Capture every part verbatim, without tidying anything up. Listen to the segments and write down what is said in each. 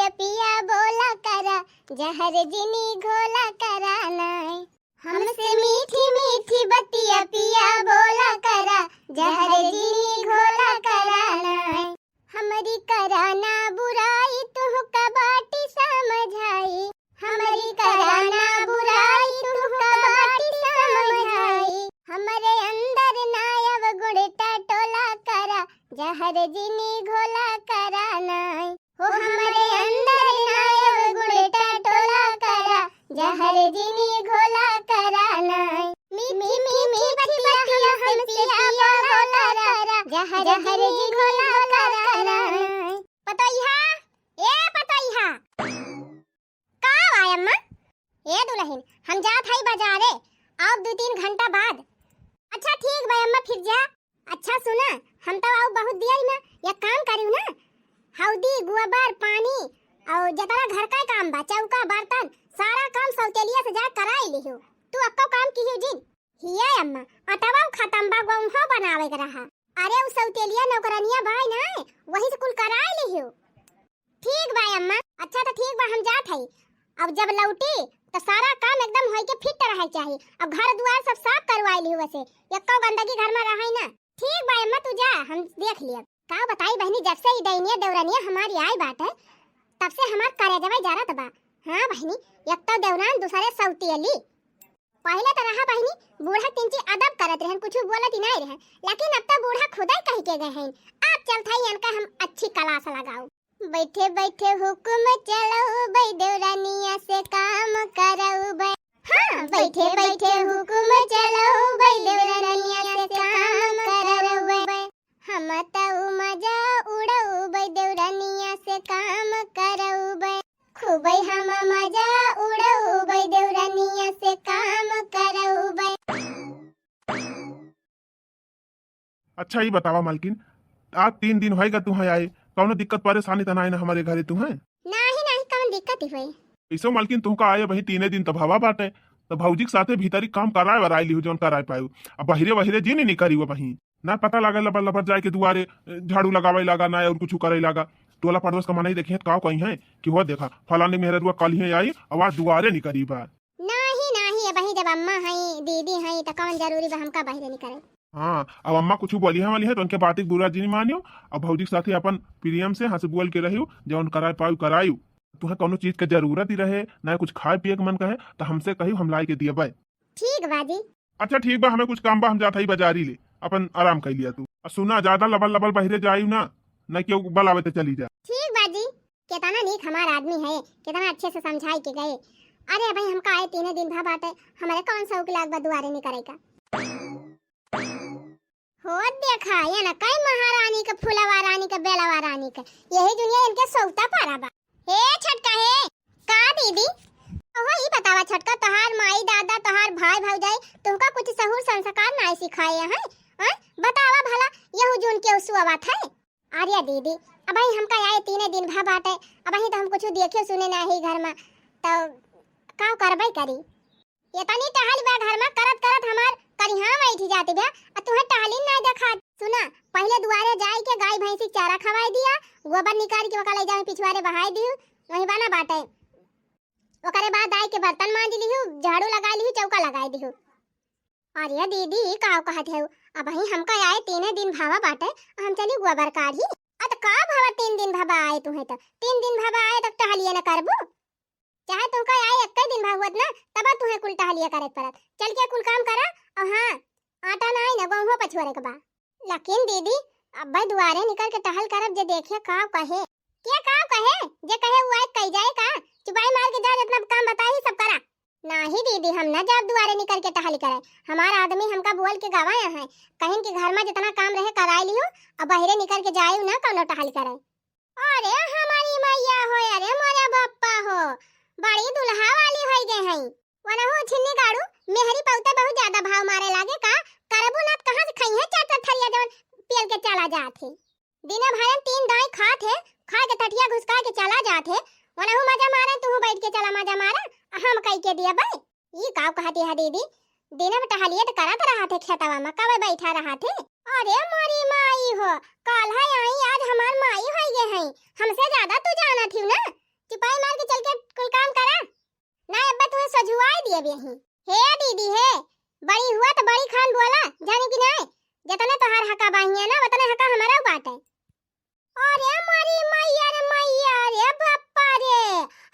पिया बोला करा, जहर जिनी घोला करा नाय। हमसे मीठी मीठी बतिया पिया बोला करा, जहर जिनी घोला करा नाय। हमरी करा ना बुराई, तुहका बाटी समझाई। हमरी करा ना बुराई, तुहका बाटी समझाई। हमरे अंदर ना अवगुण टटोला करा, जहर जिनी घोला करा नाय। हो हमरे अंदर ना अवगुण टटोला करा, जहर जिनी घोला करा नाय। मीठी मीठी बतिया हमसे पिया बोला करा, जहर जिनी घोला करा नाय। पतोहिया, ए पतोहिया। का बा अम्मा? ए दुलहिन, हम जात हई बजारे, आउब दुइ तीन घंटा बाद। अच्छा ठीक बा अम्मा, फिर जा। अच्छा सुना, हम तउ आउब बहुत देर में, एक काम करिउ ना, हउदी, गोबर, पानी अउर जतना घर का काम बा, चौका, बर्तन, सारा काम सौतेलिया से जा कराई लिहु। तू अक्को काम किहु जिन। हिया अम्मा, अटवा खतम बा, गोहूँ बनावे के रहा। अरे उ सौतेलिया नौकरनिया बाई ना, वही से कुल कराई लिहु। ठीक बा अम्मा। अच्छा त ठीक बा, हम जात हई। अब जब लौटी त सारा काम एकदम होई के फिट रहे के चाही। अब घर दुआर सब साफ करवाई लिहु, वैसे एक्को गंदगी घर में रहे ना। ठीक बा अम्मा, तू जा, हम देख लियब। का बताई बहिनी, जब से ई डैनिया देवरनिया हमारी आई बाटे, तब से हमार करेजवा जरत बा। हाँ बहिनी, एक तो देवरान, दूसरे सौतेली। पहिले त रहा बहिनी, बूढ़ा तिनची अदब करत रहन, कुछ बोलत ही नहीं रहन, लेकिन अब तो बूढ़ा खुदे कह के गए हैं, आप चलत हई इनका हम अच्छी क्लास लगाऊ। बैठे बैठे हुकुम चलउबै, देवरानिया से काम करउबै। हाँ, बैठे बैठे हुकुम चलउबै, देवरानिया से काम करउबै। हम तउ मजा उड़उबै, देवरानिया से काम करउबै। खूबै हम मजा उड़उबै, देवरानिया से काम करउबै। अच्छा, ई बतावा मालकिन, आज तीन दिन होइगा तुहैं आए, कउनो दिक्कत परेशानी त नाहीं ना हमरे घरे तुहैं? नाहीं, नाहीं, कउन दिक्कत ही होई? ऐसो मालकिन, तुहका आए अबहीं तीने दिन त भवा बाटे, त भौजी के साथे भीतरी काम कराए वराए लिहु, जउन कराए पायु। अब बहिरे वहिरे जिन निकरिउ अबहीं। ना पता लागे लबर लबर जाए के दुआरे, झाड़ू लगावे लागा, ना अउर कुछ करे लागा। टोला पड़ोस का मनई देखिहैं त का कहिहैं कि हो देखा, फलानी मेहररुआ कलिहैं आई, अब आज दुआरे निकरी बा। नाहीं, नाहीं, अबहीं जब अम्मा हई, दीदी हई, त कउन जरूरी बा हमका बहिरे निकरे? हाँ, अब अम्मा कुछ बोलिहैं वाली है, त उनके बात के बुरा जिन मानिउ। अब भौजी के साथे अपन प्रेम से हँस बोल के रहिउ, जउन कराए पायु करायु। तुहैं कउनो चीज के जरूरत ही रहे, ना कुछ खाए पिए के मन कहे, त हमसे कहिउ, हम लाए के दियबै। ठीक बा जी। अच्छा ठीक बा, हमें कुछ काम बा, हम जात हई बजारी ले, अपन आराम कइ लिया तू। आ सुना, ज्यादा लबल लबल बहिरे जाइउ ना, ना केहू बलावे त चली जा। ठीक बा जी। केतना नीक हमार आदमी है, केतना अच्छे से समझाई के गए। अरे भाई, हमका आए तीने दिन भा बाटे, हमरे कउन शौक लाग बा दुआरे निकरे का। हो देखा, ये ना कई महारानी के, फुलवा रानी के, बेलवा रानी के, यही दुनिया इनके सौता पारा बा। हे छोटका, हे का दीदी? ओहो, ई बतावा छोटका, तोहार माई दादा, तोहार भाई भौजाई तुमका कुछ सहूर संस्कार नाय सिखाए हैं? हैं? बतावा भला, यहू जून के सुअवत है? अरे दीदी, अबहीं हमका आए तीने दिन भा बाटे, अबहीं त हम कुछ देखे सुने नाही घर में, त का करबै करी? एतनी टहल बा घर में, करत करत हमार करिहा बैठी जाती बा, आ तुहे टहलिन नाय देखात। सुना, पहिले दुआरे जाई के गाय भैंसी के चारा खवाई दिया, गोबर निकाल के ओका ले जाए पिछवारे बहाई दिहु, वहीं बना बाटे। ओकरे बाद आई के बर्तन मांज लिहु, झाड़ू लगाई लिहु, चौका लगाई दिहु। अरे दीदी, ई का कहत है? अबहीं हमका आए तीने दिन भावा बाटे, हम चली गोबर काढ़ी। अत का भावा, तीन दिन भावा आए तुहे त, तीन दिन भावा आए त टहलिए न करबू? चाहे तुहका आए एक्कै दिन भा हुअत ना, तब तुहे कुल टहलिया करे के पड़त। चल के कुल काम करा, अउर हाँ, आटा ना आई ना, गोहूँ पछुआरे के बा। लेकिन दीदी, अब्बै दुआरे निकल के टहल करब, जे देखे का कहे। के का कहे? जे कहे उ आए कई जाए का? चुपाई मार के जा, जितना काम बताई सब करा। नाही दीदी, हम ना जाब दुआरे निकल के टहल करे। हमार आदमी हमका बोल के गवाया है, कहिन कि घर में जितना काम रहे कराई लियो, अब बहिरे निकल के जायु ना कउनो टहल करे। अरे हमारी मैया हो, अरे मोरे बप्पा हो, बड़ी दुल्हा वाली होई गए हैं। वनहु छिन्नी गाड़ू, मेहरी पौते बहुत ज्यादा भाव मारे लागे का? करबू ना त कहाँ से खइहे चार चार थरिया जवन पेल के चला जात है। दिने भरन तीन दाई खात है, खा के थटिया घुसका के चला जात है। वनहु मजा मारे, तुहू बैठ के चला मजा मारा, हम कई के दिया बे। ई का कहती है दीदी? दिन में टहलिए त करत रहत है खेतवा में, कब बैठा रहत है? अरे मोरी माई हो, काल है आई, आज हमार माई होई गए हैं, हमसे ज्यादा तू जानत हिउ ना। देबे ही। हे दीदी हे, बड़ी हुआ तो बड़ी खान बोला, जानी कि नाय? जतने तोहार हका बाहिया ना, वतने हका हमरउ बाटे। अरे मोरी मैया रे मैया रे बापा रे,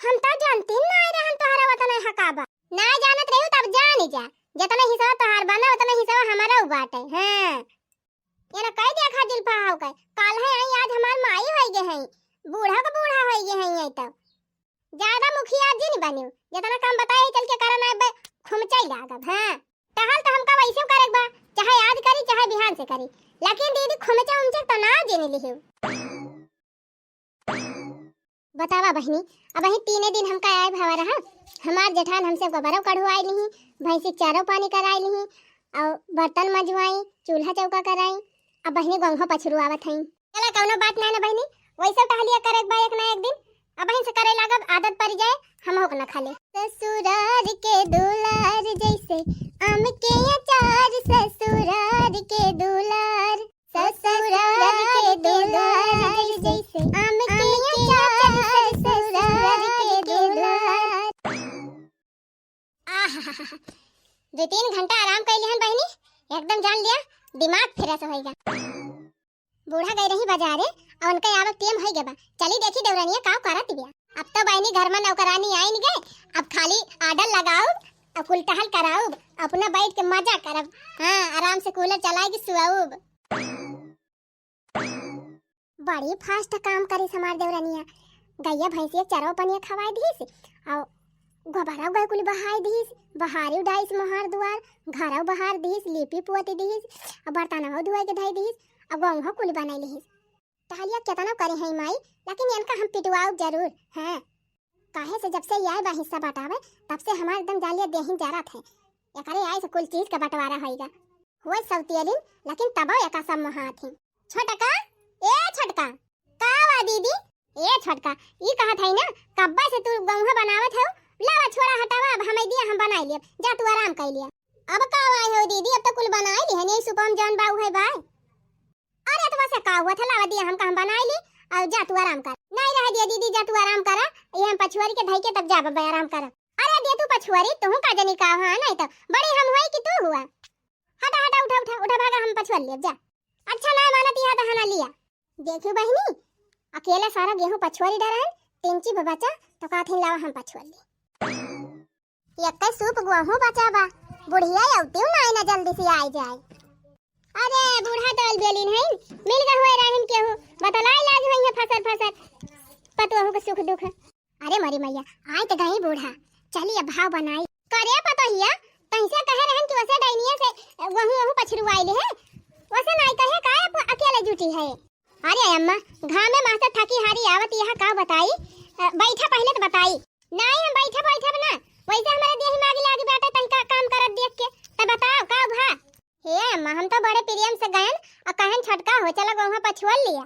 हम तो जानती नाय रहन तोहरा वतने हका बा। नाय जानत रही तब जानी जा, जतने हिस्सा तोहार बा ना, वतने हिस्सा हमरउ बाटे। हाँ, ये ना कह दिया खा जुल्फा हाउ के, काल है आई, आज हमार माई होई गए हैं, बूढ़ा का बूढ़ा होई गए हैं, ये तो ज्यादा मुखिया जिन बनियो, जितना काम बताए चल के करन आबे, खुमचई लागब। हाँ, टहल तो हमका वैसे करे बा, चाहे आज करी चाहे बिहान से करी, लेकिन दीदी खुमचा उमचा तो ना जिन लिहियो। बतावा बहिनी, अब वही तीने दिन हमका आए भावा रहा, हमार जेठान हमसे गोबरो कढ़वाई लिही, भैंसी के चारो पानी कराई लिही, और बर्तन मजवाई, चूल्हा चौका कराई, अब बहिनी गोंघो पछुरुआवत हई। चला कौनो बात ना ना बहिनी, वैसे टहलिया करे बा एक ना एक दिन, अब वहीं से करे लागब, आदत पड़ जाए, हम होक ना खा ले। ससुरार के दुलार जैसे आम के अचार, ससुरार के दुलार, ससुरार के दुलार जैसे आम के अचार, ससुरार के दुलार। आहा, दो तीन घंटा आराम कर लिहन बहिनी, एकदम जान लिया दिमाग फ्रेश होइगा। बूढ़ा गई रही बाजारे, और उनका आवक टेम होई गबा। चली देखी देवरनिया काव करत बिया। अब तो बहिनी घर में नौकरानी आइन गए, अब खाली ऑर्डर लगाउब, अब कुल टहल कराउब, अपना बैठ के मजा करब। हाँ, आराम से कूलर चलाएगी, सुआउब। बड़ी फास्ट काम करिस हमार देवरनिया। गैया भैंसिया चरवा पनिया खवाई दिहिस, और गोबरा गए कुल बहाई दिहिस, बहारी उडाइस मोहार दुआर, घरौ बहार दिहिस, लीपी पोती दिहिस, और बर्तनवा धोए के धई दिहिस, और गोंघो कुल बनाई लिहिस। टहलिया केतना करे हैं माई, लेकिन इनका हम पिटवाउब जरूर। हाँ, काहे से जब से ये आए बा हिस्सा बटावे, तब से हमार एकदम जालिया देहिन जरत है। एकरे आए से कुल चीज का बंटवारा होइगा। हुए सौतियलिन, लेकिन तबो एका सब मोहात हैं। छोटका, ए छोटका, का बा दीदी? ए छोटका, ई कहत है ना, कब्बा से तू गौहा बनावत हो, लावा छोड़ा हटावा, अब हमें दिया, हम बनाई लिया, जा तू आराम कर लिया। अब का आए हो दीदी, अब तो कुल बनाई लिहन, यही सुपम जौन बा उहे बा। अरे तो वैसे का हुआ था, लावा दिया हमका, हम बनाई ली, और जा तू आराम कर। नहीं रह दिया दीदी, जा तू आराम करा, ये हम पछुआरी के धई के तब जा बब्बे आराम कर। अरे दिया तू पछुआरी, तू का जनी का हुआ, नहीं तो बड़ी हम हुई कि तू हुआ। हटा हटा, उठा उठा उठा, भागा, हम पछुआरी ले जा। अच्छा ना मानत यहाँ तो हना लिया। देखियो बहिनी, अकेला सारा गेहूं पछुआरी डराइन, तिनची बचा तो काथिन लावा हम पछुआरी। एक्कै सूप गोहूं बचा बा, बुढ़िया अउतिउ नाई ना जल्दी से आई जाए। अरे बूढ़ा तो अलबेलिन है, मिल गए हुए राहिन केहू, बतलाई लाज हुई है फसर फसर, पतोहू के सुख दुख। अरे मोरी मैया, आई तो गई बूढ़ा, चली अब भाव बनाई। करे पतोहिया, तैसे कहे रहन कि वैसे डैनिया से गोहूं वहूं पछरुआई ले है, वैसे नाई कहे का अब अकेले जुटी है। अरे अम्मा, घामे मास्टर थकी हारी आवत यहाँ का बताई? अ, बैठा पहले तो बताई। नहीं, हम बैठब बैठब ना, वैसे हमारे देह में आग लागी बाटे, तनिका काम करत देख के। तो बताओ का भा? हे अम्मा, हम तो बड़े प्रेम से गयन और कहन छोटका हो चला गोहा पछुअल लिया।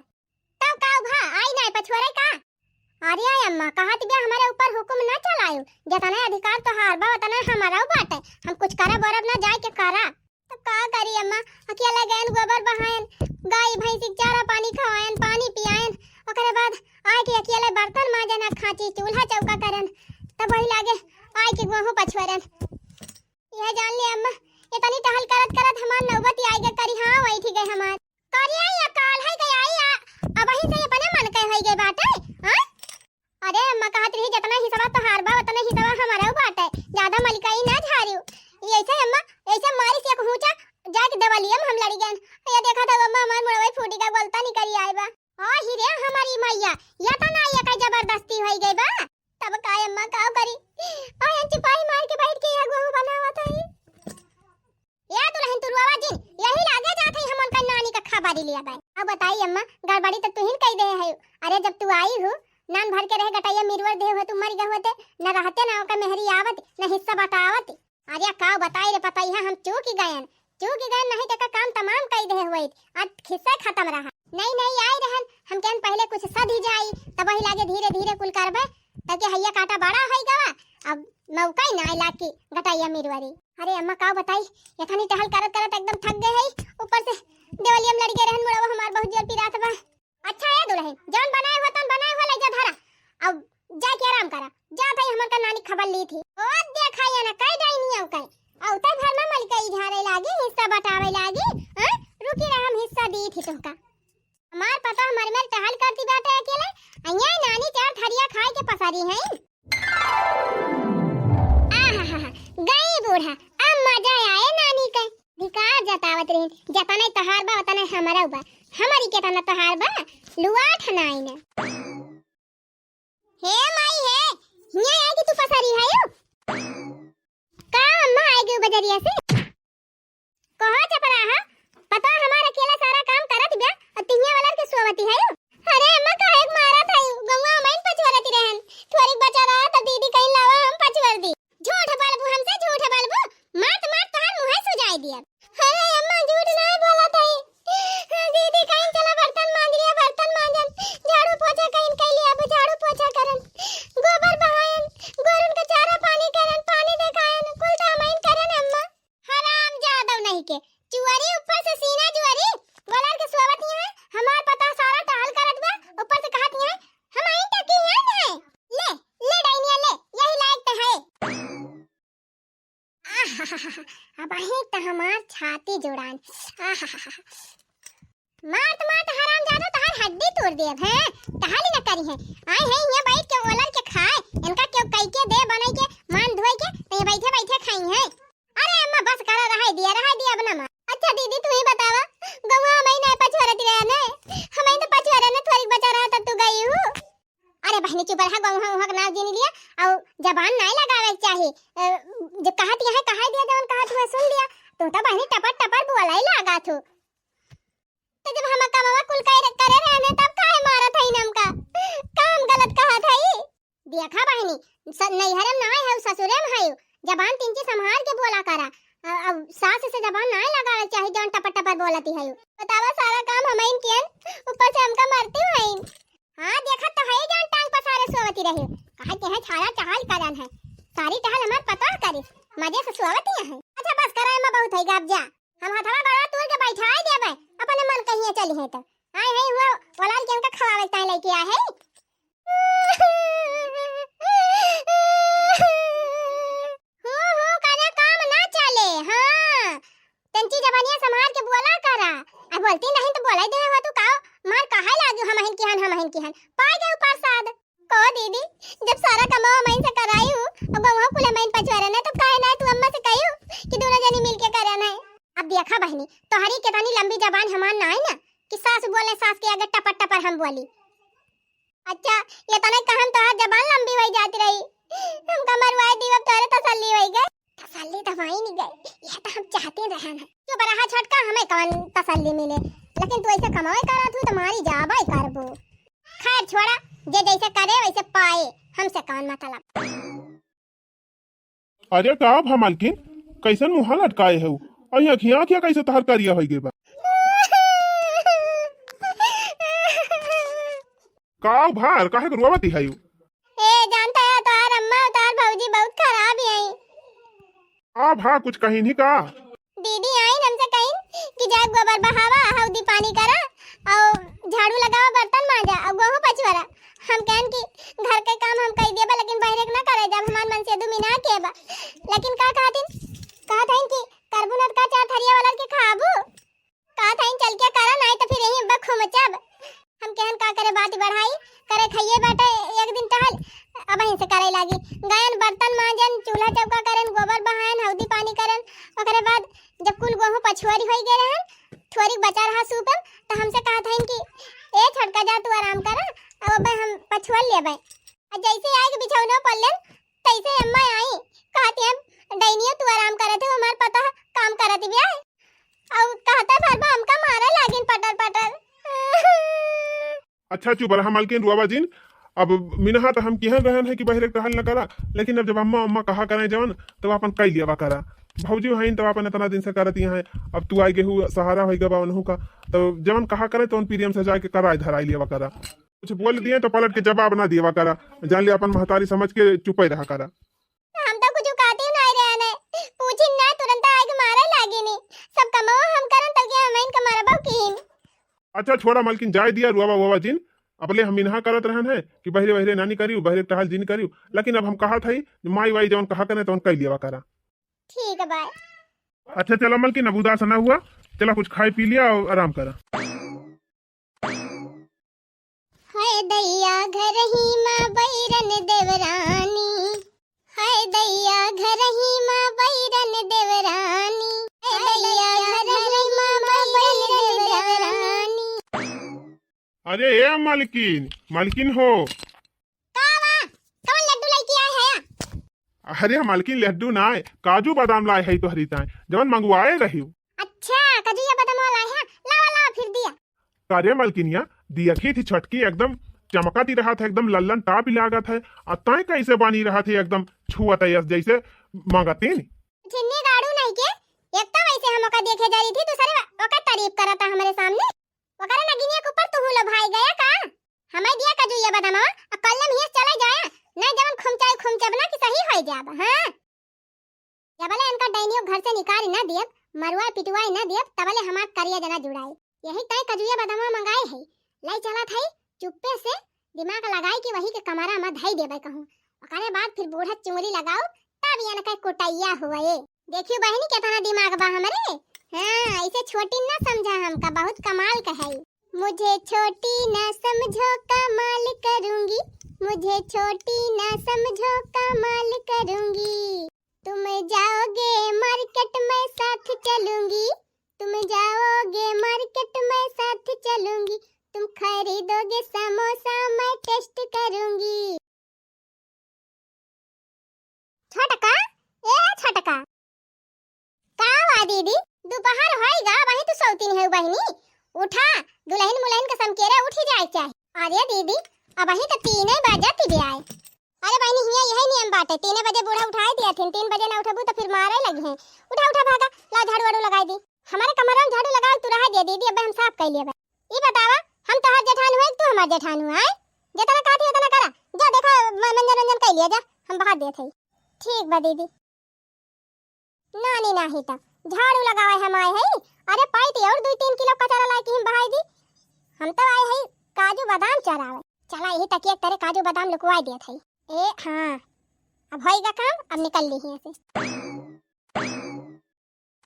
तब का भा, आई नहीं पछुअरे का? अरे अम्मा, कहत बिया हमारे ऊपर हुकुम ना चलायो, जितना अधिकार तोहार बा उतना हमारा बाटे, हम कुछ करब वरब ना, जाए के करा। तो का करी अम्मा, अकेला गयन गोबर बहायन, गाय भैंसी के चारा पानी खवायन, पानी पियायन, ओकरे बाद आए के अकेले बर्तन मांजन, आ खांची चूल्हा चौका करन, तब वही लागे आए के गोहूं पछुअरन। यह जान ले अम्मा, इतनी टहल करत करत हमार नौबत आई गए करी, हाँ वही ठीक है हमार। करिया या काल है गई आई आ, अब वही से अपने मन के होई गए बाटे, हाँ? अरे अम्मा कहत रही जितना हिस्सा तोहार बा उतना हिस्सा हमारा बाटे, ज्यादा मलिकाई ना झारियो। ये ऐसे अम्मा, ऐसे मारी से एक हुंचा जाके देवलिया में हम लड़ी गए। ये देखा था अम्मा हमार मुड़वा फूटी का गोलता निकली आए बा। आ ही रे हमारी मैया, या तो ना ये का जबरदस्ती होई गई बा। तब का अम्मा का करी? आयन चिपाही मार के बैठ के या गोहू बनावत है। या दुल्हन तुरुआवा जिन, यही लागे जात है हमन का नानी का खबर लिया बाय। अब बताई अम्मा, गड़बड़ी तो तुहिन कई दे है। अरे जब तू आई हो, नान भर के रहे गटैया मिरवर दे हो, तू मर गए होते, न रहते ना ओका मेहरी आवत, न हिस्सा बटावत। अरे का बताई रे पतैया, हम चूक गयन, चूक गयन, नहीं तो का काम तमाम कई दे हुए, आज खिस्सा खत्म रहा। नहीं नहीं आई रहन, हम कहन पहले कुछ सधी जाई, तब वही लागे धीरे धीरे कुल करबे, तब के हैया काटा बड़ा होई गवा, अब मौका ही ना आइला कि गटैया मिरवरी। अरे अम्मा का बताई, इतनी टहल करत करत एकदम थक गए है, ऊपर से देवलिया में लड़ गए रहन मुड़वा हमार बहुत जोर पिरात बा। अच्छा ए दुल्हन, जौन बनाए हो तौन बनाए हो, ले जा धरा, अब जाके आराम करा। जा भाई हमन का नानी खबर ली थी। ओ देखा ये ना कई तो हमार मेर टहल करती बाटे अकेले। अइया नानी चार थरिया खाए के पसारी है। आहाहा, गई बूढ़ा, अब मजा आए नानी के। धिकार जतावत रही, जतने तोहार बा, उतने हमरउ बा। हमरी केतना तोहार बा, लुआठ नाई न। हे माई हे, हियाँ आए कि तू पसारी है यो? का अम्मा आए गयो बजरिया से? कहो चपराहा, पता हमार अकेला सारा काम करत बिया और तिहिया वाला के सोवती है यो? अरे अम्मा काहे के मारत है? गौवा अमैन पछुआरती रहन। थोड़ी बचा रहा तो दीदी कहीं लावा हम पछुआर दी। झूठ बोलबू हमसे, झूठ बोलबू। मात मात तोहार मुँहे सुजाई दिया। अरे अम्मा झूठ नाहीं बोलत है। दीदी कहीं चला बर्तन मांज लिया, बर्तन मांजन। झाड़ू पोछा कहीं कई लिया, अब झाड़ू पोछा करन। गोबर बहायन, गोरुन के चारा पानी करन, पानी देखायन, कुल तो अमैन करन अम्मा। हराम जादव नहीं के, चुअरी ऊपर से सीना जुअरी, गोलर के सोवत यहाँ, हमार पता सारा टहल करत बा, ऊपर से कहत यहाँ, हम आई टकी यहाँ नहीं। ले, ले डाइनिया ले, यही लायक तो है। आहाहाहा, अब अहीं त हमार छाती जुड़ान। आहाहाहा। मार त मार त हराम जादो तहार हड्डी तोड़ देब, हैं? टहली न करी है। आए हैं हियाँ बैठ के ओलर के खाए, इनका केउ कई के दे बनाई के, मान धोई के, नहीं बैठे बैठे खाई हैं। अरे अम्मा बस करा, रहाई दिया, रहाई दिया अब ना मार। अच्छा दीदी तू ही बतावा, गौवा हमई नहीं पछुआरती रहे ने, हमई तो पछुआरे ने थोड़ी बचा रहा तब तू गई हूँ। अरे बहनी चुप रहा, गौहा उहा के नाव जिन लिया, और जबान नाई लगावे के चाही। अ, जो कहत यहाँ कहा दिया, जवन कहत हुआ सुन लिया, तू तो बहनी टपर टपर बोला ही लागा थू। तो जब हम कमवा कुल करे, करे रहने तब काहे मारत हई हमका? काम गलत कहत हई। देखा बहनी, स-, नैहरे में नाई है, ससुरे में है, जबान तिनची संभाल के बोला करा। अ-, अब सास से जबान नाई लगावे चाही, जवन टपर टपर बोलती है। बतावा सारा काम हमइन कियन, ऊपर से हमका मारती हईन। हाँ, देखत तो है जान टांग पसारे सोवती रही। कहा के है छाला टहल करन है। सारी टहल हमार पतोह करिस। मजे से सोवती है। अच्छा बस करा एमा बहुत है, अब जा। हम हथवा गड़वा तोड़ के बैठाई देबे। अपने मन कहिए चली है तो। आए है हुआ ओलाल के हमका खवावे ताई लेके आए है। हूँ, हूँ, करे काम ना चले, हाँ। तंची जबानिया संभाल के बोला करा। अब बोलती नहीं तो बोला ही दे हुआ तू का, मार कहा लागी हम हिन किहन, हम हिन किहन। पाए गए प्रसाद। को दीदी, जब सारा कमावा मैं से कराई हूँ, अब गौवा कुल मैं पछुआरे ना, तो काहे ना तू अम्मा से कही हूँ कि दोनों जनी मिलके करे ना। अब देखा बहनी, तोहरी के तनी लंबी जबान हमार ना है ना, कि सास बोले सास के आगे टपर टपर हम बोली। अच्छा, ये तो नहीं कहन तोहार जबान लंबी होई जाती रही। हमका मरवाए दीवा तोरे तसल्ली होई गए। तसल्ली तो होई नहीं गए, ये तो हम चाहते रहन है। चुप रहा छोटका, हमें कौन तसल्ली मिले, लेकिन तू ऐसे कमावे करा तू तो मारी जाबे करबो। खैर छोड़ा, जे जैसे करे वैसे पाए, हमसे कौन मतलब। अरे का भा मालकिन, कैसन मुँह लटकाए हऊ? और ये अखियाँ, अखियाँ कैसे तोहार करिया होई गए बा? का भार, काहे के रोवती है यू? ए, जानता है, तोहार अम्मा, तोहार भौजी बहुत खराब है। आ भा, कुछ कहीं नहीं का? दीदी आइन हमसे कहिन कि जा गोबर बहावा, हौदी पानी करा, और झाड़ू लगावा, बर्तन मांजा, और गोहूं पछुआरा। हम कहन कि घर के काम हम कई देबा, लेकिन बहरे के ना करे, जब हमार मन से दुमिना के बा। लेकिन का कहतिन, कहत हइन कि करबू न त का चार थरिया वाला के खाबू? कहत हइन चल के करा, नाहीं त फिर यहीं बा खुमचब। हम कहन का करे बात बढ़ाई, करे खाइए बाटे, एक दिन टहल, अब यहीं से करे लागी। गयन बर्तन मांजन, चूल्हा चौका करन, गोबर बहायन, हौदी पानी करन। ओकरे बाद जब कुल गोहूं पछुआरी होई गए रहन, थोड़ी बचा रहा सूपम, तो हमसे कहत हइन कि ए छोटका जा तू आराम करा, अब अबे हम पछुआ लेबे। आ जैसे आए के बिछौना पल्लन, तैसे अम्मा आई, कहती हम डैनिया तू आराम करत हो, हमार पता काम करत बिया। और कहता भर बा हमका मारे लागिन पटर पटर। अच्छा चुप रहा मालकिन, रोवा जिन। अब मिनहा त हम किहन रहन है कि बहरे टहल न करा, लेकिन अब जब अम्मा अम्मा कहा करें जवन, तब अपन कई लियावा करा। भौजी हईन तब अपन इतना दिन से करत यहाँ है, अब तू आई गेहू सहारा होई गबा उनहू का, तब जवन कहा करे तो उन पीरियम से जाके कराई धराई लियावा करा। कुछ बोल दिए तो पलट के जवाब ना दियावा करा, जान लिया अपन महतारी समझ के चुपे रहा करा। हम तो कुछ कहते ही नहीं रहे ने, पूछी ना तुरंत आए के मारे लागे नी, सब कमाओ हम करन तब के हम इनका मारबो कीन। अच्छा छोड़ा मलकिन, जाए दिया, रुआवा वोवा जिन। अपने हम इन्हा करत रहन है कि बहरे बहरे नानी करियो, बहरे टहल जिन करियो, लेकिन अब हम कहा था ही, माई वाई जवन कहा करे तवन कई लियावा करा। ठीक है, बाय। अच्छा चला मलकिन, अब उदास ना हुआ, चला कुछ खाए पी लिया और आराम करा। दैया घरही मा बैरन देवरानी, ए दैया घरही मा बैरन देवरानी। अरे ए मालकिन, मालकिन हो। का बा? कवन लड्डू लइके आए है? अरे मालकिन, लड्डू नाय, काजू बादाम लाए है तोहरी ताए, जवन मंगवाए रही। अच्छा, काजू या बादाम लाए है, लावा लावा फिर दिया। अरे मलकिनिया, दियखी थी छोटकी एकदम चमकत ही रहत है, एकदम लल्लन टाप ही लागत है। आ तैं कैसे बनी रहत है एकदम छुअत है जैसे मगतीन। छिन्नी गाड़ू नहीं के, एक तो वैसे हम ओका देखे जा रही थी, दूसरे ओकर तारीफ करत है हमरे सामने। ओकरे नगिनिया के ऊपर तू लो भाई गया का? हमें दिया काजू या बादामवा, आ कल्ले में हियां से चले जाया, नहीं जवन खुमचाई खुमचब ना कि सही हो जाब। हाँ। जबले इनका डैनियो घर से निकाल न दियब, मरुआ पिटवाई न दियब, तबले हमार करिया जना जुड़ाई। यही तय कजुया बदमा मंगाए है, लाई चलत है, चुप्पे से दिमाग लगाई कि वही के कमरा में धई देबे कहूँ। ओकरे बाद फिर बूढ़ा चुंगली लगाओ, तब इनका कुटैया हुए। देखियो बहिनी, केतना दिमाग बा हमरे। हाँ, ऐसे छोटी न समझा हमका, बहुत कमाल का है। मुझे छोटी न समझो, कमाल करूंगी। मुझे छोटी न समझो, कमाल करूंगी। तुम जाओगे मार्केट, मैं साथ चलूंगी। तुम जाओगे मार्केट, मैं साथ चलूंगी। तुम खरीदोगे समोसा, मैं टेस्ट करूंगी। छोटका, ए छोटका। का हुआ दीदी, दोपहर होइगा, वही तू सौतीन है बहिनी। उठा, दुलहिन मुलहिन के समकेरे उठी जाए चाहे। अरे दीदी, अबही तो तीने बजत ही आए। अरे बहिनी, हियां यही नियम बाटे, तीने बजे बूढ़ा उठाए दिया थिन, तीन बजे ना उठबू तो फिर मारे लगी हैं। उठा, उठा, भागा, ला झाड़ू वाड़ू लगाई दी। हमारे कमरा में झाड़ू लगाओ, तू रहा दे दीदी, अब हम साफ कर लेबे। ई बतावा, हम तोहार जेठान हुए, तू हमार जेठान हुआ, आय? जितना कहती उतना करा। जा देखा, म-, मंजन वंजन कर लिया जा, हम बाहर देत हई। ठीक बा दीदी। नानी नाही त झाड़ू लगावे हम आए हई। अरे पाई थी और दो तीन किलो कचरा लाए कि हम बहाई दी। हम तो आए हई काजू बादाम चरावे। चला यही तकिया के तरे काजू बादाम लुकवाई देत हई। ए हाँ, अब होइगा काम, अब निकल ली हियां से।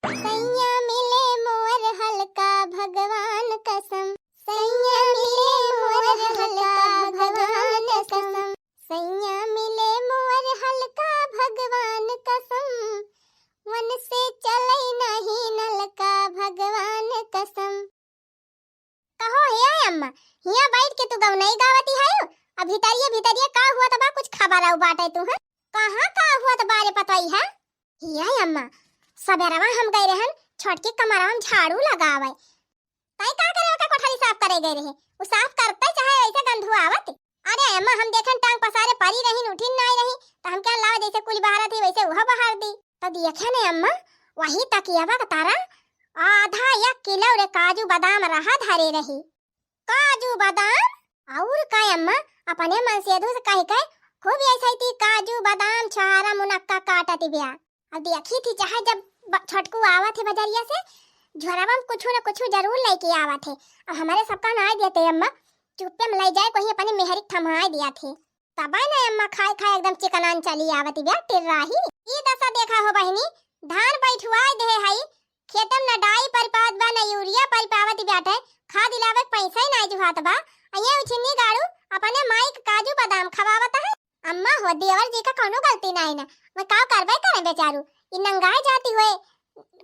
सैया मिले मोर हल्का भगवान कसम, सैया मिले मोर हल्का भगवान कसम, सैया मिले मोर हल्का भगवान कसम, वन से चलै नहीं नलका भगवान कसम। कहो हे अम्मा, हियां बैठ के तू गवनई गावती है? अब भितरिया भितरिया का हुआ त बा, कुछ खबर आऊ बाटे तू, हैं? कहाँ का हुआ त बारे पतोई है? हिया अम्मा, सबेरवा हम गए रहन छोटके कमरवा में झाड़ू लगावे। तई का करे ओका कोठरी साफ करे गए रहे? उ साफ करते चाहे ऐसे गंधु आवत। अरे अम्मा, हम देखन टांग पसारे परी रही, उठिन नाई रही, त हम क्या लावा जैसे कुल बहारत ही वैसे उहो बहार दी। तो देखे ने अम्मा, वही तकियावा के तारा आधा एक किलो रे काजू बादाम रहा धरे रही। काजू बादाम? और का अम्मा, अपने मनसेधु से कह के खूब ऐसे थी काजू बादाम छोहारा मुनक्का काटत बिया। अब देखी थी चाहे जब ब-, छोटकू आवत है बजरिया से, झोरवा में कुछ न कुछ जरूर लेके आवत है। अब हमारे सबका नाई देते अम्मा, चुप्पे में ले जाए कोई अपने मेहरी के थमाए दिया थे। तबे न अम्मा खाए खाए एकदम चिकनान चली आवत बिया टिर्राही। ई दशा देखा हो बहिनी, धान बैठुआए देहे हई, खेतम न डाई परि पावत बा, न यूरिया परि पावत बाटे, खाद लावे के पैसा ही नाई जुहात बा। आ ये उछिन्नी गाड़ू अपने माई के काजू बादाम खवावत है। अम्मा हो, देवर जी का कौनो गलती नाई ना, मैं का करबे करे बेचारू, ई नंगाए जाती हुए,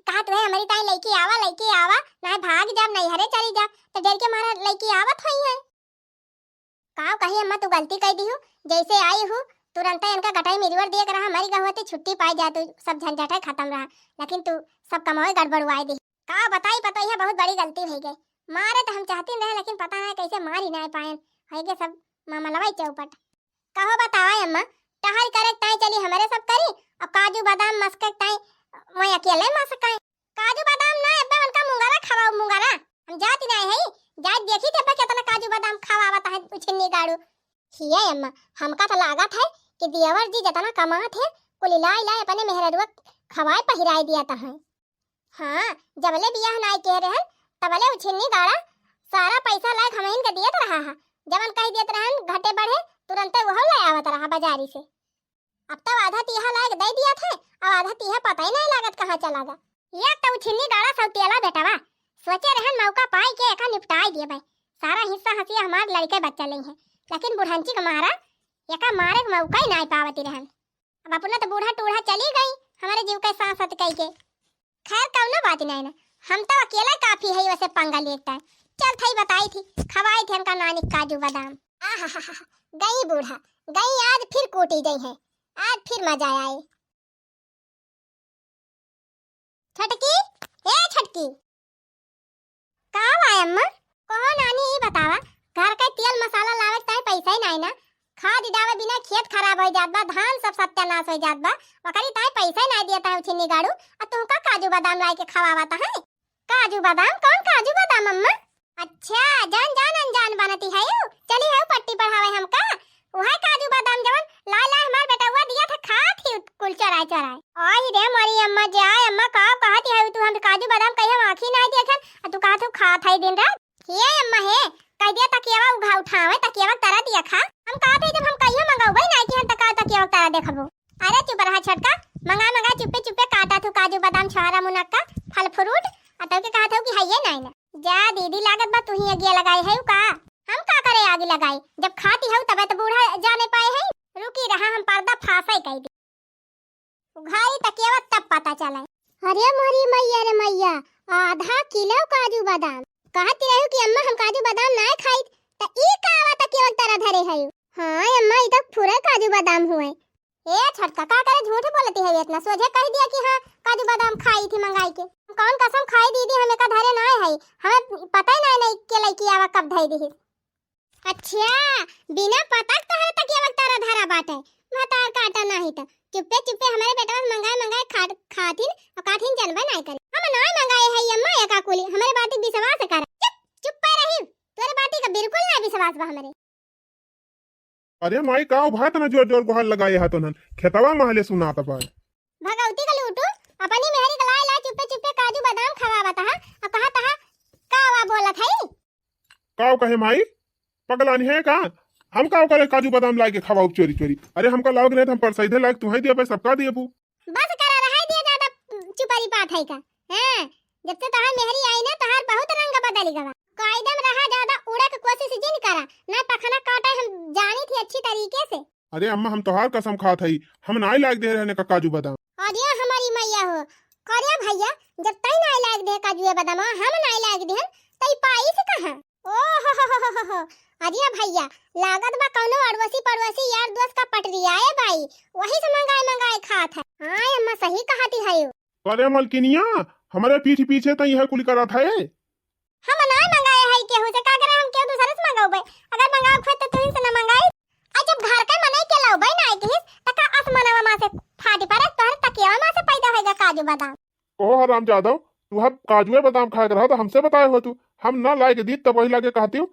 कहत हुए हमरी ताई लइके आवा, लइके आवा, नाई भाग जाब, नैहरे चली जाब, तो डर के मारा लइके आवत हुई है। काव कही अम्मा, तू गलती कई दिहू, जैसे आई हूँ तुरंते इनका गटाई मिरवर दिए के रहा, मरी गहुआ ते छुट्टी पाई जा, तू सब झंझट है खत्म रहा, लेकिन तू सब कमावे गड़बड़ुआई दी। का बताई पतोहिया, बहुत बड़ी गलती हो गई। मारे तो हम चाहती रहे, लेकिन पता नहीं कैसे मार ही नहीं पाए, हो गए सब मामलवा ही चौपट। कहो बतावा अम्मा, टहल करे ताई चली हमरे सब करी, और काजू बादाम मस्के ताई वही अकेले मस्काई। काजू बादाम ना, अब्बे उनका मुंगरा खवाओ, मुंगरा। हम जाती नाई है, जात देखी थे अब्बे कितना काजू बादाम खवावत है उछिन्नी गाड़ू। हिये अम्मा, हमका तो लागत है कि देवर जी जितना कमात है, कुल लाई लाई अपने मेहररुआ खवाए पहिराए दिया तो है। हाँ, जबले बियाह नाई के रहन, तबले उछिन्नी गाड़ा सारा पैसा लायक हमहिन के दियत रहा है। जवन कह दियत रहन घटे बढ़े, तुरंते वह ले आवत रहा बाजारी से। अब तो आधा तीहा लायक दे दिया थे, अब आधा तीहा पता ही नहीं लागत कहाँ चला गया। एक तो उछिन्नी गाड़ा सौतेला बेटवा, सोचे रहन मौका पाई के एका निपटाई दिए भाई, सारा हिस्सा हंसिया हमार लड़के बच्चा लेई है, लेकिन बुढ़ंची के मारा एका मारे के मौका ही नहीं पावती रहन। अब अपना तो बूढ़ा टूढ़ा चली गई, हमरे जीव के साथ साथ कई के। खैर, कौनो बात नहीं ना, हम तो अकेला काफी है वैसे पंगा लेता है। चल थई बताई थी, खवाई थी हमका नानी काजू बादाम। आहा, गई बूढ़ा, गई, आज फिर कूटी गई है, आज फिर मजा आए। छोटकी, ए छोटकी। का बा अम्मा? कहो नानी, ई बतावा, घर के तेल मसाला लावे के ताई पैसा ही नाई ना। खाद डावे बिना खेत खराब हो जात बा, धान सब सत्यानाश हो जात बा, ओकरी ताई पैसा ही नाई देता है उछिन्नी गाड़ू, आ तुमका काजू बादाम लाई के खवावत है। काजू बादाम? कौन काजू बादाम अम्मा? अच्छा, जान जान अनजान बनती है यू। चली है पट्टी पढ़ावे हमका। उहे काजू बादाम जवन लाय लाय हमार बेटउआ दिया था, खात ही कुल चोराय चोराय। आई रे मोरी अम्मा, जाय अम्मा, का कहत है तू? हम काजू बादाम कहियो आँखी नाय देखन, आ तू कहत हो खात है दिन रात। हे अम्मा हे, कह दिया तकियावा उघा उठावे, तकियावा के तरा दिया खा। हम कहत है जब हम कहियो मंगौबे नाय कि हम तका तकियावा के तरा देखबो। अरे चुप रहा छोटका, मंगा मंगा चुप्पे चुप्पे काटा थू काजू बादाम छुहारा मुनक्का फल फ्रूट, आ तब के कहत हो कि हइये नाय ना। जा दीदी, लागत बा तू ही अगिया लगाए है का? हम का करे आगी लगाई, जब खाती हऊ तबे तो बूढ़ा जाने पाए है। रुकी रहा, हम पर्दा फांसा ही कह दी। उघारी तकियावा तब पता चला। अरे मोरी मैया रे मैया, आधा किलो काजू बादाम। कहती रहू कि अम्मा हम काजू बादाम ना खाई, त ई का आवा तकियावा तरह धरे है? हाँ अम्मा, ई तो पूरा काजू बादाम हुए। ए छोटका, का करे झूठ बोलती है इतना? सोझे कह दिया कि हाँ, काजू बादाम खाई थी मंगाई के। हम कौन कसम खाई दीदी, हम एका धरे नाय है, हमें पता ही नाय, नहीं के लइकी आवा कब धई दिहिस। अच्छा, बिना पता के तोहरे तकिया वक तारा धरा बाटे। भतार काटा नाही त चुप्पे चुप्पे हमरे बेटवा से मंगाए मंगाए खा, खाथिन और काथिन जनबे नाय करे। हम नाय मंगाए है अम्मा एका कुली, हमरे बाती विश्वास करा। चुप, चुप्पे रही, तोरे बाती का बिल्कुल ना विश्वास बा हमरे। अरे माई, का उभा तना जोर जोर गोहार लगाए हा तोनन? खेतवा महले सुनात बा। भगवती का लूटू, अपनी मेहरी का लाए लाए चुप्पे चुप्पे काजू बादाम खवावत हा, और कहत हा, का वा बोलत है? का कहे माई, पगलानी है का? हम का करे काजू बादाम लाए के खवाऊ चोरी चोरी? अरे हमका लाओ के नहीं तो हम परसैधे लाए के तुहई दिया, सबका दिया बू। बस करा, रहाई दिया ज्यादा चुपरी पात है का? हैं? जब से तोहार मेहरी आई ना, तोहार बहुत रंग बदल गवा। कायदे में रहा, ज्यादा उड़े के कोशिश जिन करा, ना पखना काटे हम जानी थी अच्छी तरीके से। अरे अम्मा, हम तोहार कसम खात हई, हम नाई लाग दे रहने का काजू बादाम। अरे हमारी मैया हो, करे भैया, जब तई नाई लाग दे काजू बादाम, हम नाई लाग दे, तई पाई से कहाँ? ओ हो हो हो हो हो। अरे भैया, लागत बा कौनो अड़ोसी पड़ोसी यार दोस्त का पटरियाए बाई, वही से मंगाए मंगाए खात है। हाँ अम्मा, सही कहती है। अरे मलकिनिया, हमरे पीठ पीछे तो यह कुल करत है। हम ना मंगाए है केहू से, का करे हम केहू दूसरे से मंगाउबे? अगर मंगाओ खुद तो तुहिन से ना मंगाई। आ जब घर के मनई के लौबे ना आई किहिस, त का आसमानवा मा से फाटी पड़े, तोहरे तकियावा मा से पैदा होएगा काजू बादाम। ओहो हराम जादव, तू हम काजुए बादाम खाए के रहा तो हमसे बताए हो तू, हम ना लाए के दी तब वही लागे कहती हूँ।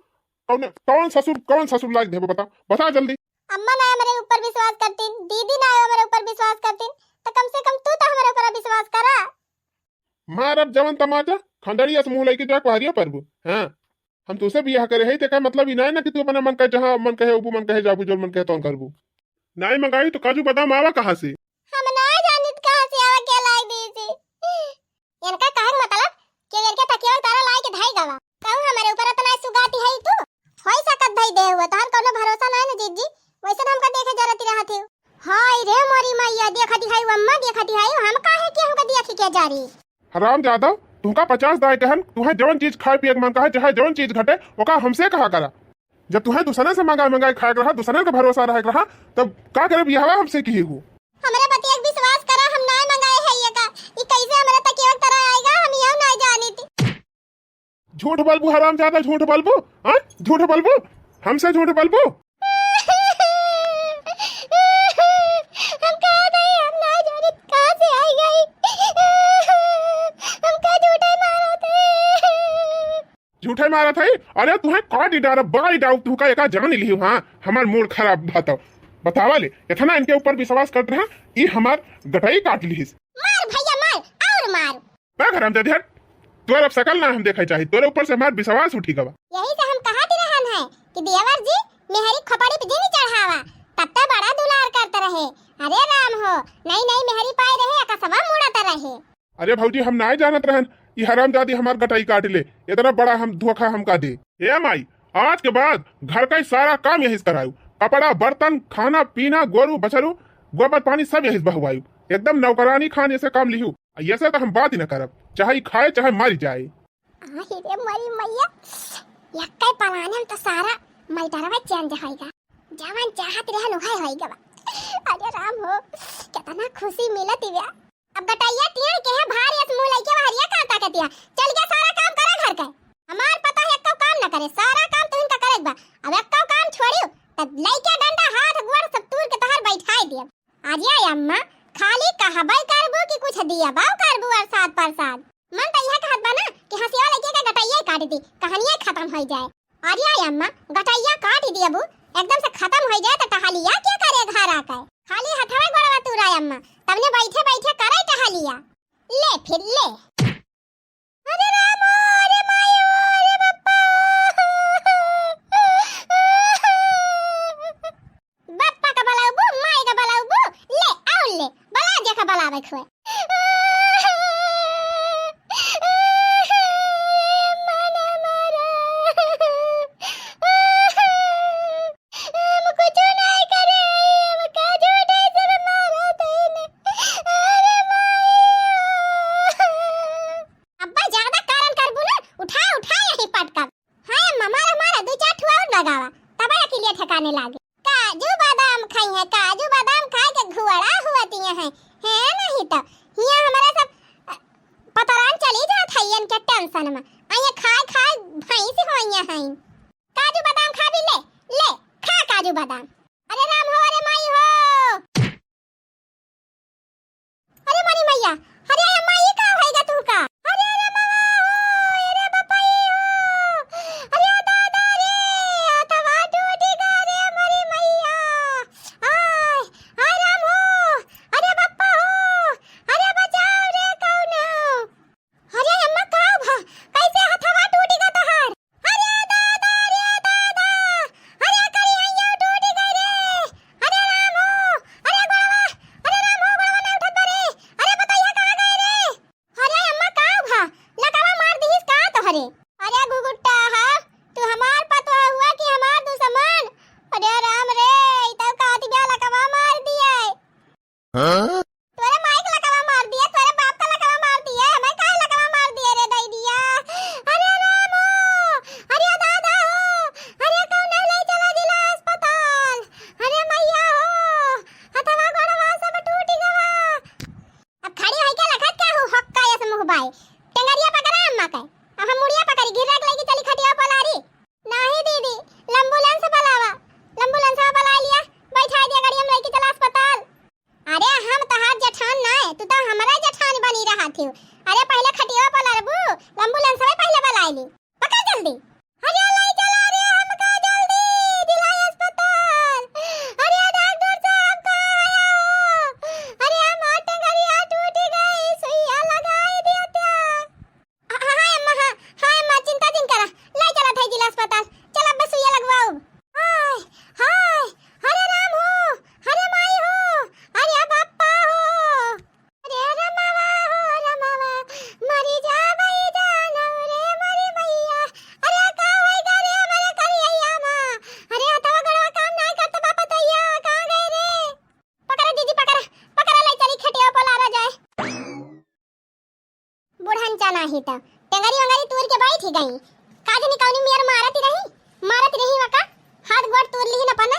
कौन, कौन ससुर, कौन ससुर लाग देबो बता, बता जल्दी। अम्मा ना हमरे ऊपर विश्वास करतीन, दीदी ना हमरे ऊपर विश्वास करतीन, तो कम से कम तू तो हमरे ऊपर विश्वास करा। मारब जवन तमाचा, खंडड़ी अस मुँह लइके जा कुहरिया परबू। हाँ, हम तुसे बियाह करे है, तेका मतलब ई नाय ना कि तू अपना मन कहे जहाँ मन कहे अबू, मन कहे जाबू, जौन मन कहे तौन करबू। नाय मंगाई तो काजू बादाम आवा कहाँ से? हम ना जानित कहाँ से आवा, के लाई दी थी। इनका कहे के मतलब कि इनके तकिया तारा लाई के धाई गवा। कहूँ हमारे ऊपर इतना सुगाती है तू? होई सकत भाई दे हुआ, तोहर कौनो भरोसा ना है ना जीजी, वैसे तो हमका देखे जरती रहत है। हाय रे मोरी मैया, देखती है अम्मा, देखती है हम काहे कि हमका देख के जा रही। हराम जादव, तुमका पचास दाय कहन, तुहे जवन चीज खाए पिए के मन कहे, चाहे जवन चीज घटे, ओका हमसे कहा करा। जब तुहे दूसरे से मंगाए मंगाए खाए के रहा, दूसरे के भरोसा रहे के रहा, तब का करे बियाहवा हमसे की हो? हमरे पति एक विश्वास करा, हम ना मंगाए है ये का, ई कैसे हमरे तकिया तरह आएगा, हम यह ना जानी थी। झूठ बोलबू हरामजादा, झूठ बोलबू, हाँ? झूठ बोलबू, हमसे झूठ बोलबू। हम कहा नहीं, हम ना जाने कहाँ से आई गई। हमका झूठे मारा थे। झूठे मारा थे? अरे तुहे काट डारा, बाई डाउ, तू का एका जान लिही, हाँ? हमार मूड खराब बताओ, बतावा ले, इतना इनके ऊपर विश्वास करत रहा, ई हमार गटई काट लिहिस। मार भैया मार, और मार। बा हरामजादी हट, तोर अब सकल ना हम देखे चाही, तोरे ऊपर से हमार विश्वास उठी गवा। यही से हम कहत रहन है कि देवर जी मेहरी खोपड़ी पे जिन चढ़ावा, तत्ते बड़ा दुलार करत रहे। अरे राम हो, नई नई मेहरी पाए रहे, अकसवा मुड़त रहे। अरे भौजी, हम नाय जानत रहन, ई हरामजादी हमार गटई काट ले, इतना बड़ा हम धोखा हमका दे। ए माई, आज के बाद घर का सारा काम यही से करायू, कपड़ा, बर्तन, खाना, पीना, गोरू, बछरू, गोबर पानी सब यही बहवायु, एकदम नौकरानी खान ऐसे काम लिहू। ऐसे तो हम बात ही न करब, चाहे ई खाए चाहे मर जाए। आही रे मरी मैया, यक्के पलाने में तो सारा मैटरवा चेंज होइगा। जवन चाहत रहन उहे होइगा बा। अरे राम हो, कितना खुशी मिलत बा। अब गटैया टियन के है भारी अस मुँह लइके बहरिया का ताकतिया। चल गया सारा काम करे घर के। हमार पता है एक्को काम न करे, सारा काम तुहिन का करे बा। अब एक्को काम छोड़ियो, तब लइके डंडा हाथ गोड़ सब तूर के तहार बैठाई दियब। अरे अम्मा, खाली कहबे करबू कि कुछ दियबो करबू अरसाद परसाद? मन त इहे कहत बा ना कि हंसिया लइके के गटैया काट दी, कहानिया खत्म हो जाए। अरे अम्मा, गटैया काट दियबू, एकदम से खत्म हो जाए त टहलिया के करे घर आके? खाली हथवा गोड़वा तूरा अम्मा, तबने बैठे बैठे करे टहलिया। ले फिर ले। अरे राम, अरे माई, अरे बप्पा। बप्पा का बलाउबू, माई का बलाउबू, ले, आउ ले, बला जे का बलावे खुए। मना मारा। हम कुछ नहीं करे, हम का झूठे सब मारा तैने। अरे माई। अब्बा ज्यादा कारण करबू ना, उठा, उठा यही पटकब। हाँ अम्मा, मारा, मारा, दू चार ठुआ और लगावा, तब अकेलिया ठिकाने लागे। काजू बादाम खाई है, काजू बादाम खाए के घुअड़ा हुआ दिए हैं, है नहीं तो हिया हमारा सब, अ, पतरान चली जात है इनके टेंशन में। आ ये खाए खाए भैंस होइया हैं। काजू बादाम खा भी ले, ले, खा काजू बादाम। अरे राम हो, अरे माई हो। अरे मरी मैया, अरे अम्मा, ई का होइगा तुहका? अरे, अरे मामा हो, अरे बपई हो, अरे दादा रे, हथवा टूटी गा रे मरी मैया। आय, आय राम हो, अरे बप्पा हो, अरे बचाओ रे कौन हो? अरे अम्मा, का भा? कैसे हथवा टूटी गा तोहार? अरे दादा रे दादा, अरे करिहैया टूटी गई रे। अरे राम हो, अरे गोड़वा, अरे राम हो, गोड़वा ना उठत बा रे। अरे बतैया कहाँ गए रे? अरे अम्मा, का भा? लकवा मार दिहिस का तोहरे? अरे गुगुट्टा हा, तू हमार पतोह हुआ कि हमार दुश्मन? अरे राम रे, ई तो कहती बा लकवा मार दिए। हाँ? तोरे माई के लकवा मार दिए, तोरे बाप का लकवा मार दिए, हमें काहे लकवा मार दिए रे दैदिया? अरे राम हो, अरे दादा हो, अरे कौन ले चला जिला अस्पताल? अरे मैया हो, हथवा गोड़वा सब टूटी गवा। अब खड़ी होई के लखत क्या हो, हक्का यस मुँह बाय। टेंगरिया पकड़ा अम्मा के, अब हम मुड़िया पकड़ी, गिर्रा के लेके चली खटिया पलारी। नाही दीदी, एम्बुलेंस बुलावा, एम्बुलेंस बुला लिया, बैठा दिया गाड़ी में लेके चला अस्पताल। अरे हम तहार जेठान ना है, तू तो हमारा जेठान बनी रहा थी। अरे पहले खटिया पर लड़बू, एम्बुलेंस में पहले बुलाई ली। पकड़ जल्दी। अरे ले चला रे हमका जल्दी, जिला अस्पताल। अरे डॉक्टर साहब कहाँ आया हो? अरे हमार टंगरिया टूट गई, सुइया लगाई दिया था। हाँ, हाँ, अम्मा, हाँ, हाँ, अम्मा, चिंता जिन करा। ले चला था जिला अस्पताल। चल, अब सुइया लगवाओ। हाय, हाय, हरे राम हो, हरे माई हो, हरे बापा हो। अरे रमावा हो, रमावा, मरी जाबई जानव रे, मरी मैया। अरे का होई गा रे, मरे करिया माँ। अरे हथवा गड़वा काम नाई करत बापा तैया, कहाँ गए रे? पकड़ा दीदी, पकड़ा, पकड़ा, ले चली खटिया पर लावा जाए। बुढ़न चा नाही त टेंगरी वंगरी तूर के बैठ ही गई। का जनी कौनी मेर मारत रही, मारत रही वका, हाथ गोड़ तूर ली न पने।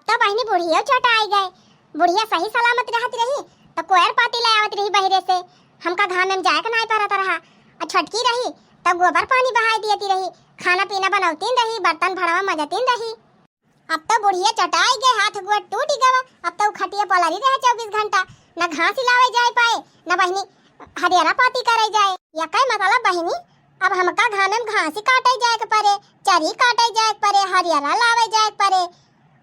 तो बहिनी बुढ़िया चोट आई गए, बुढ़िया सही सलामत रहत रही, तो कोयर पाती ले आवत रही बहिरे से, हमका घाम में जाए के नाई परत रहा। आ छोटकी रही, तो गोबर पानी बहाई दियती रही, खाना पीना बनौतीन रही, बर्तन भड़वा मजतीन रही। अब तो बुढ़िया चटाई गए, हाथ गोड़ टूटी गवा। अब तो खटिया पलरी रहे चउबीस घंटा, न घास लावे जाए पाए, न बहिनी हरियरा पाती करे जाए। यकै मतलब बहिनी, अब हमका घामे में घास ही काटे जाए के परे, चरी काटे जाए के परे, हरियरा लावे जाए के परे,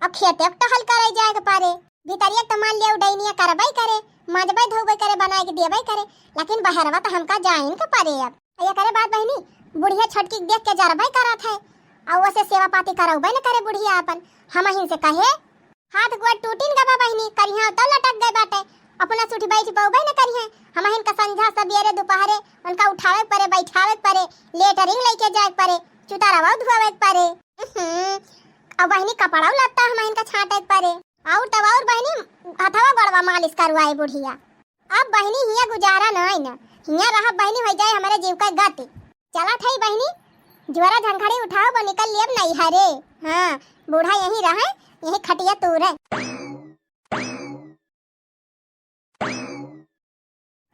अब खेते टहल करे जाए के परे। भीतरिया तो मान लिया उडैनिया करबे करे, माजबे धोबे करे, बनाए के देबे करे, लेकिन बहरवा तो हमका जाइन के परे अब। एकरे बाद बहिनी, बुढ़िया छोटकी के देख के जरबे करत है, और ओसे सेवा पाती करौबे न करे बुढ़िया अपन। हमहिन से कहे, हाथ गोड़ टूटिन गवा बहिनी, करिहा तो लटक गए बाटे, अपना से उठी बैठ पौबे न करिहे। हमहिन का संझा सबेरे दोपहरे उनका उठावे के परे, बैठावे के परे, लेटरिन लेके जाए के परे, चुतारवा धोवे के परे। उहुं, और बहिनी कपड़ा लत्ता हमहिन का छाटे के परे। और तब और बहिनी, हथवा गोड़वा मालिश करवाए बुढ़िया। अब बहिनी हिया गुजारा नाई न, हिया रहब बहिनी होइ जाए हमरे जीव का गति। चलत हई बहिनी, जुआरा झंखड़ी उठाओ, ब निकल लेब नैहरे। हाँ, बूढ़ा यहीं रहे, यहीं खटिया तूरे।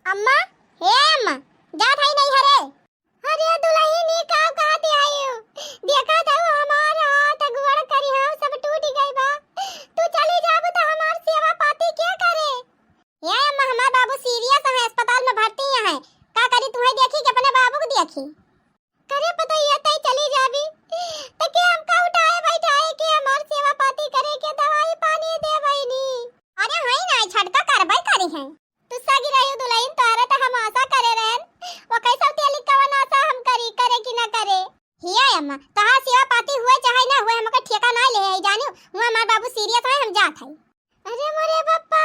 अम्मा, हे अम्मा, जात हई नैहरे। अरे दुलहिन, ई का कहत हई? देखत हऊ हमार हाथ गोड़ करिहाव सब टूट गई बा। तू चली जाबू त हमार सेवा पाती के करे? ए अम्मा, हमार बाबू serious है, अस्पताल में भर्ती है। का करी, तुहई देखी कि अपने बाबू के देखी? करे पतोहिया, तई चली जाबी त के हमका उठाए बैठाए के, हमार सेवा पाती करे के, दवाई पानी दे बहिनी? अरे हई ना, झटका करबे करी है। तू सगी रही दुलहिन, तोहरे त हम आशा करे रहन, वो कैसे तेली कवन आशा हम करी, करे कि ना करे? हिया अम्मा, तोहार सेवा पाती हुए चाहे ना हुए, हमका ठेका ना ले है जानियो। हुआ हमार बाबू serious है, हम जात हई। अरे मोरे पप्पा,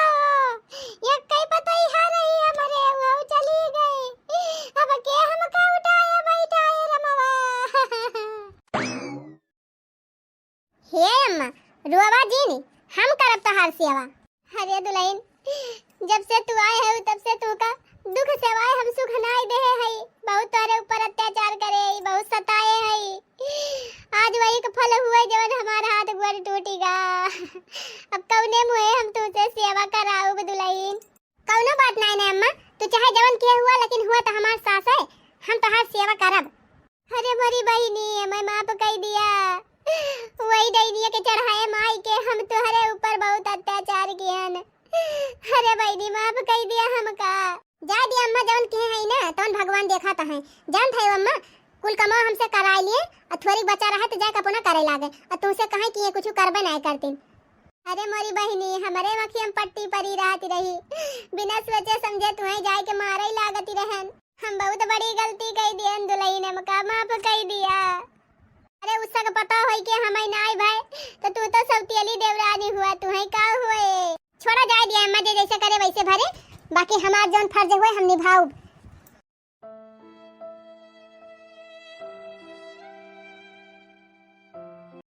ये कई पतोहिया रही हमरे, वो चली गई। अब के हमका उठाए बैठाए रमवा। हे अम्मा, रोवा जिन, हम करब तोहार सेवा। अरे दुलहिन, जब से तू आए हऊ, तब से तू का दुख सेवाए हम सुख नाई देहे हई। बहुत तोहरे ऊपर अत्याचार करे हई, बहुत सताए हई। आज वही के फल हुए जवन हमार हाथ गोड़ टूटी गा। अब कौने मुँहे हम तुमसे सेवा कराउब दुलहिन? कौनो बात नाई ने अम्मा, तू चाहे जवन किहे हुआ, लेकिन हुआ त हमार सास है, हम तोहार सेवा करब। अरे मोरी बहिनी, हमें माफ कई दिया। वही डैनिया के चढ़ाए माई के हम तोहरे ऊपर बहुत अत्याचार किहन। अरे बहिनी, माफ कई दिया हमका। जाए दिया अम्मा, जवन किहे हई ना, तवन भगवान देखत है। जानत है अम्मा, कुल कमा हमसे कराए लिए, और थोड़ी बचा रहे तो जाके अपना करे लागे, और तुमसे कहे कि ये कुछ करबे नाई करतीन। अरे मोरी बहिनी, हमरे मखियम पट्टी परी रहती रही, बिना सोचे समझे तुहई जाए के मारे ही लागती रहन। हम बहुत बड़ी गलती कई दियन दुलहिन, हमका माफ कई दिया। अरे उसका पता होई के हमें नाई भाई, तो तू तो सौतेली देवरानी हुआ, तुहई का हुए? छोड़ा जाए दिया अम्मा, जे जैसे करे वैसे भरे, बाकी हमार जौन फर्ज हुए हम निभाउब।